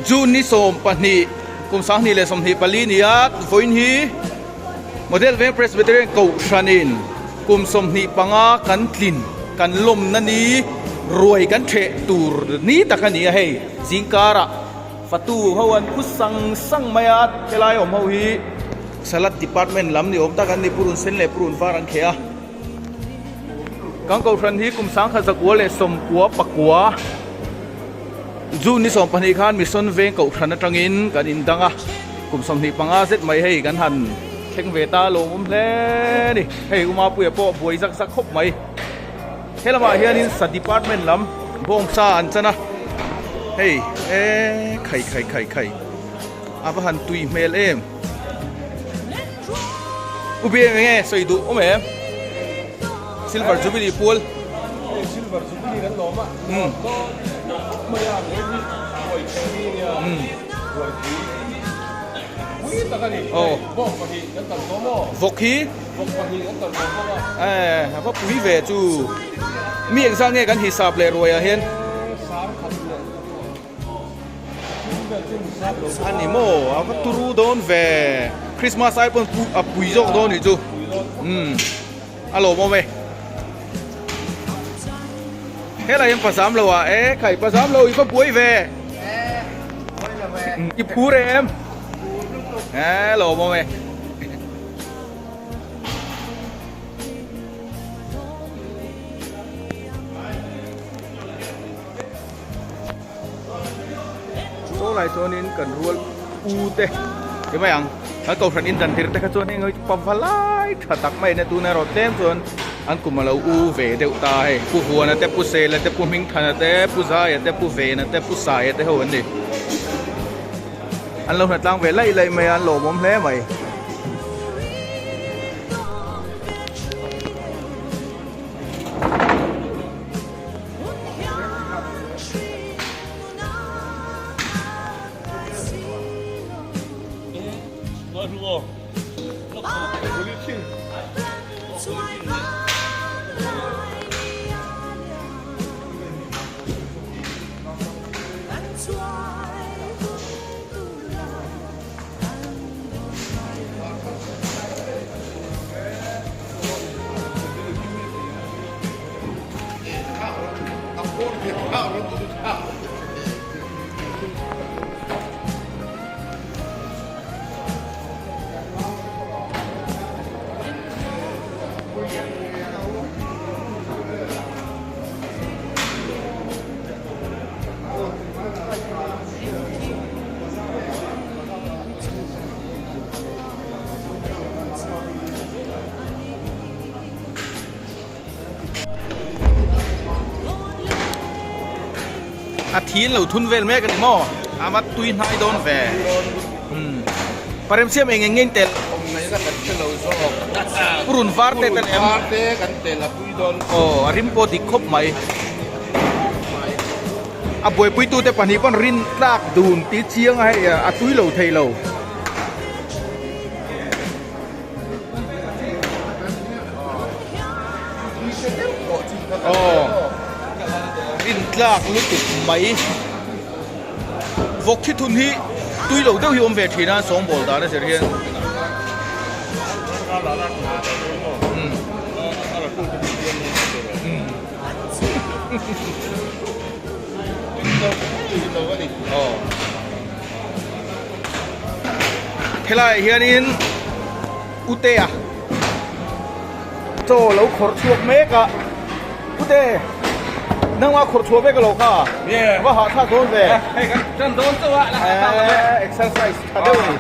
June ni 12 kum 2024 ni a vawiin hi Model Veng Presbyterian Kohhranin kum 25 kan tlin kan lawmna ni ruai kan theh tur ni tak a ni a hei zingkarah fatu ho an phu sang sang mai a helai awm ho hi Salad department lam ni awm tak an ni purun sen leh purun var an kheh a. Kan kohhran hi kum 1999 June ni 12 khan Mission Veng kohhran atangin kan indang a, kum 25 zet mai hei kan han thleng ve ta lawmawm hle a ni. Hei Umapuia pawh buai zak zak khawp mai. He lamah hianin sa department lam bawngsa an chan a, hei e khai khai khai khai a va han tui hmel em. U bi eng nge sawi duh awm em? Silver Jubilee pual. Silver Jubilee kan lawm a. Mai a buai hi buai thei ni nia. Buai pui. Pui tak a ni. Vawk pahnih kan tam tawh maw? Vawk hi? Vawk pahnih kan tam tawh bawk a. Eh, a va pui ve chu. Mi engzah nge kan hisap leh ruai ah hian? Sang khat leh. A ni maw a va turu dawn ve Christmas ai pawn a pui zawk dawn nih chu umm a lawmawm e helai hian pazam lo ah e khai pazam lo i va buai ve i phur em e lawmawm e. Chaw lai chuanin kan rual u te ti mai ang kan kohhran in dan tir te kha chuan heng hi chu pava lai tha tak mai a nia tuna erawh tlem chuan an kum a lo u ve deuh ta hei pu Huana te pu Sela te pu Hmingthana te pu Zaia te pu Vena te pu Saia te ho an ni an lo hnatlang ve laih laih mai a an lawmawm hle mai. A thi an lo thun vel mek a ni maw? A va tui hnai dawn ve. Umm. Paremsiam eng eng nge in tel? Awm ngaihna kan hre lo zawk. Purun var te tel em? Purun var te kan tel a tui dawn. Aw, a rim pawh dik khawp mai. A buaipuitute pahnih pawn rin tlak dun tih chiang a hei a tui lo thei lo. Aw rintlak lutuk mai vawk thi thun hi tui lo deuh hi awm ve thin a sawngbawl dan a zir hian aw. Helaiah hianin Utea chaw lo khawrh chhuak mek a, Ute nangmah khawrh chhuah vek alo kha va hahthlak dawn ve exercise tha deuh a ni.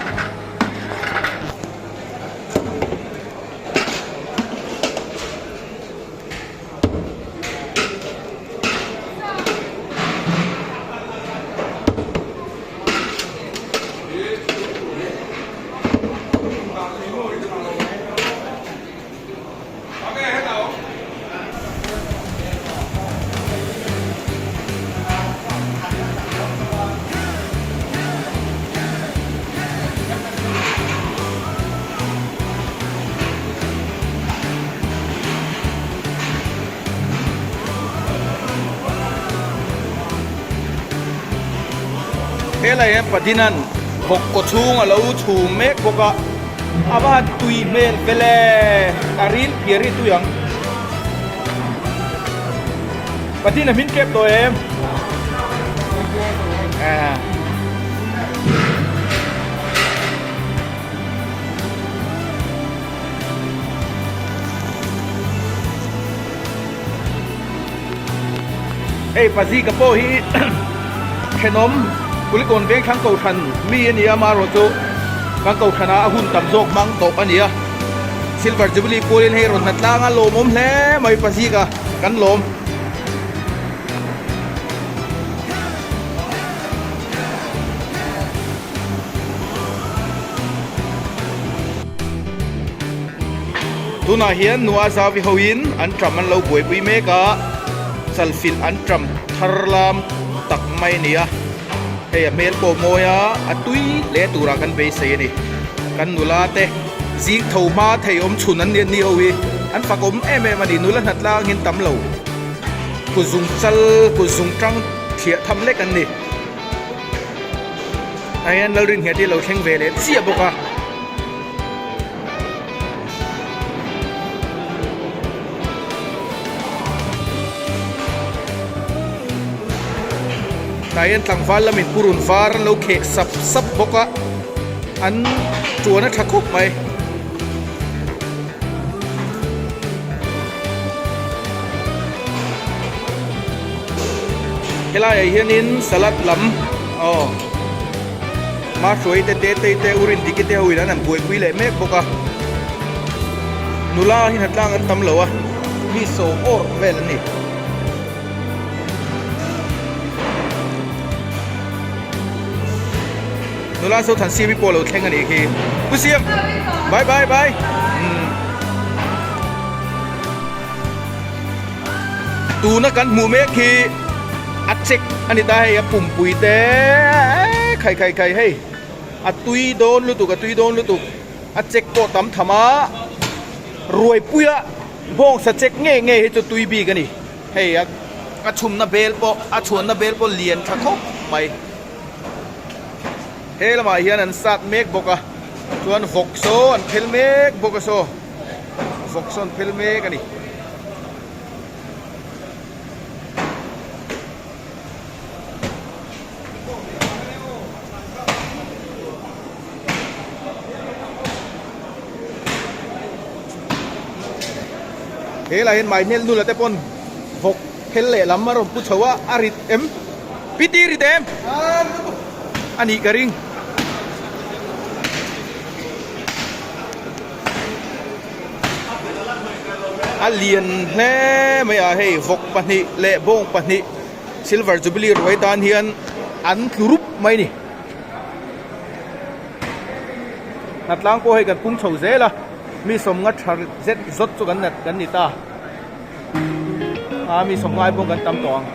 Helai hian Pathianan vawk kaw chhung a lo chhum mek bawk a, a va han tui hmel vel e, a ril phiar hi tui ang. Pathian a hmin tep tawh em? Hei Pazika pawh hi thenawm Kulikawn veng thlang kohhran mi a ni a, amaherawhchu kan kohhranah a hun tam zawk hmang tawh a ni a. Silver Jubilee pualin hei rawn hna tlang a lawmawm hle mai Pazika kan lawm. Tunah hian Nua Zavi hoin an ṭam an lo buaipui mek a, chalfilh an ṭam thar lam tak mai a ni a. Hei a hmel pawh mawi a, a tui hle turah kan beisei a ni. Kan nula te zing tho hma thei awm chhun an ni an ni ho hi an fak awm em em a ni. Nula hnatlang hian tam lo kut zung chal kut zung ṭang thliah tham lek an ni. Tah hian Lalrinnghet hi a lo thleng ve leh chiah bawk a. Tah hian tlangval lamin purun var an lo kheh sap sap bawk a, an tuan a tha khawp mai. Helaiah hianin salad lam aw Mahruai te te tei te u Rindiki te ho in an han buaipui leh mek bawk a, nula hi hnatlang an tam lo a, mi sawm awr vel an ni. Nula Zothansiami pawh lo thleng a nih khi. Pu Siam! Bye bye bye! Umm. Tuna kan hmuh mek hi a check a ni ta hei a pumpui te khai khai khai hei a tui dawn lutuk a tui dawn lutuk a check pawh tam tham a ruai puia bawngsa check ngei ngei hi chu tui bik a ni hei a a chhumna bel pawh a chhuanna bel pawh lian tha khawp mai he lamah hian an sat mek bawk a chuan vawk saw an phel mek bawk a saw. Vawk sawn phel mek a ni. He lah hian Maihmel nula te pawn vawk phel leh lam a rawn pu chho a, a rit em? Piti rit em? A nih ka ring. A lian hle mai a hei vawk pahnih leh bawng pahnih silver jubilee ruai tan hian an tlu rup mai a ni hnatlang pawh hei kan pung chho zel a mi sawmnga tha zet zawt chu kan kan ni ta a mi sawmngai pawh kan tam tawh ang.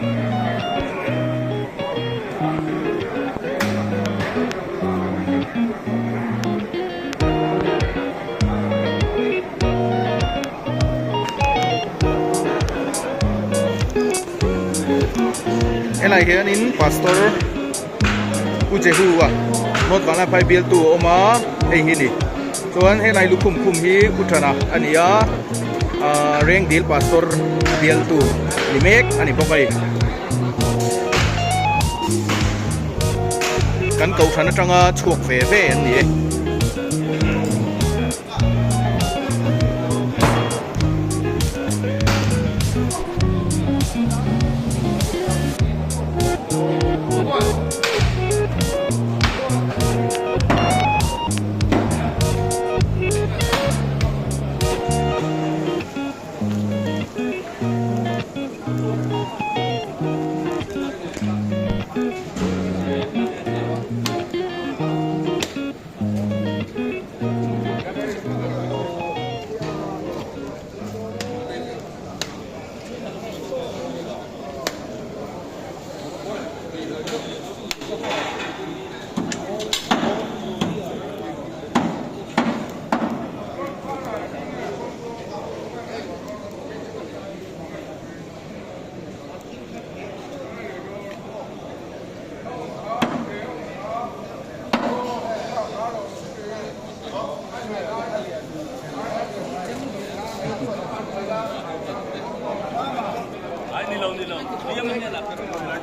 Helai hianin pastor Pu Jehu a North Vanlaiphai bialtu a awm a hei hi a ni chuan helai lukhum khum hi U Thana a ni a ahh Rengdil pastor bialtu ni mek a ni bawk a ni. Kan kohhran atanga chhuak ve ve an ni e.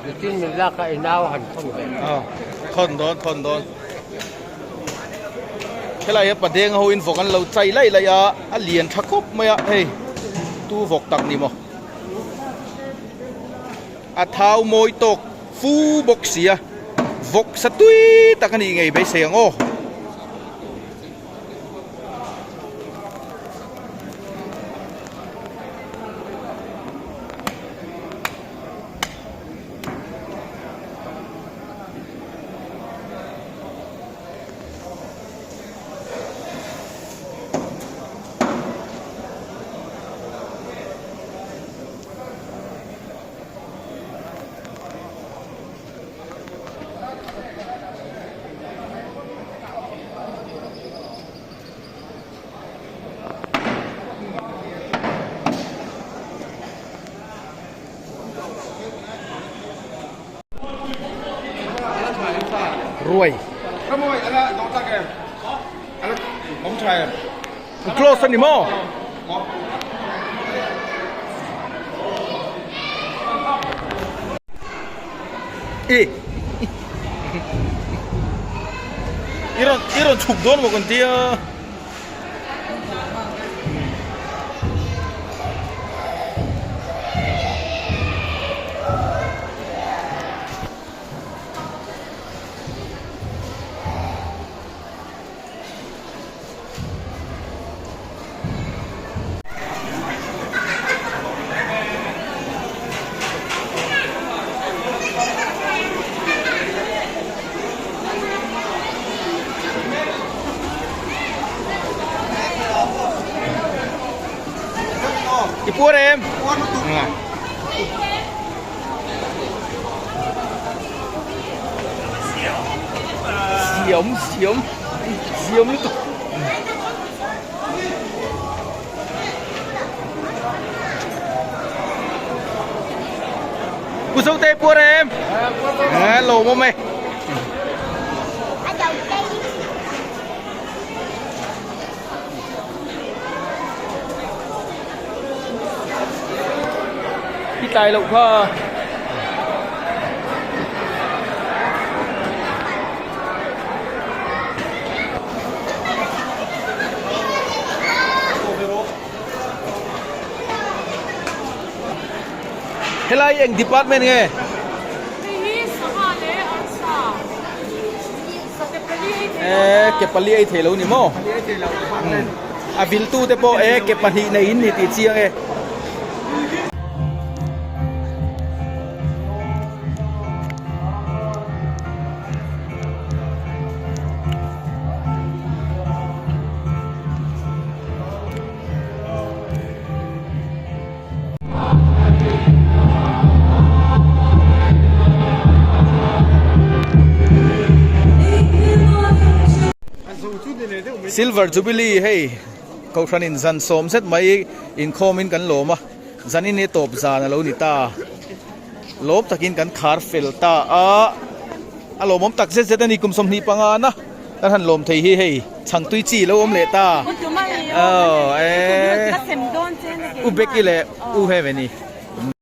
Nitin min lak a i nau han thawn ve. Aw thawn dawn thawn dawn. Helai hi Padeng ho in vawk an lo chai laih laih a, a lian tha khawp mai a hei tu vawk tak ni maw. A thau mawi tawk fu bawk si a, vawk sa tui tak a nih ngei beisei ang aw. Ruai. Close ani maw? I I rawn i rawn chhuk dawn maw kan tia. I puar em? Puar lutuk. Siam siam siam lutuk. Pu Zote puar em? Lawm awm e. I tlai loh kha. Helai eng department nge? Hei hi sangha leh arsa. E ke pali ei thei lo ni maw? A viltu te pawh e ke pahnih nei in ni tih chiang e. Silver Jubilee hei Kohhranin zan sawm zet mai inkhawmin kan lawm a, zanin hi tawp zan a lo ni ta. Lawm takin kan khar fel ta a, a lawmawm tak zet zet a ni kum 25 na kan han lawm thei hi hei chhangtui chi lo awm leh ta. Aw e U Becky leh U Heaven-i.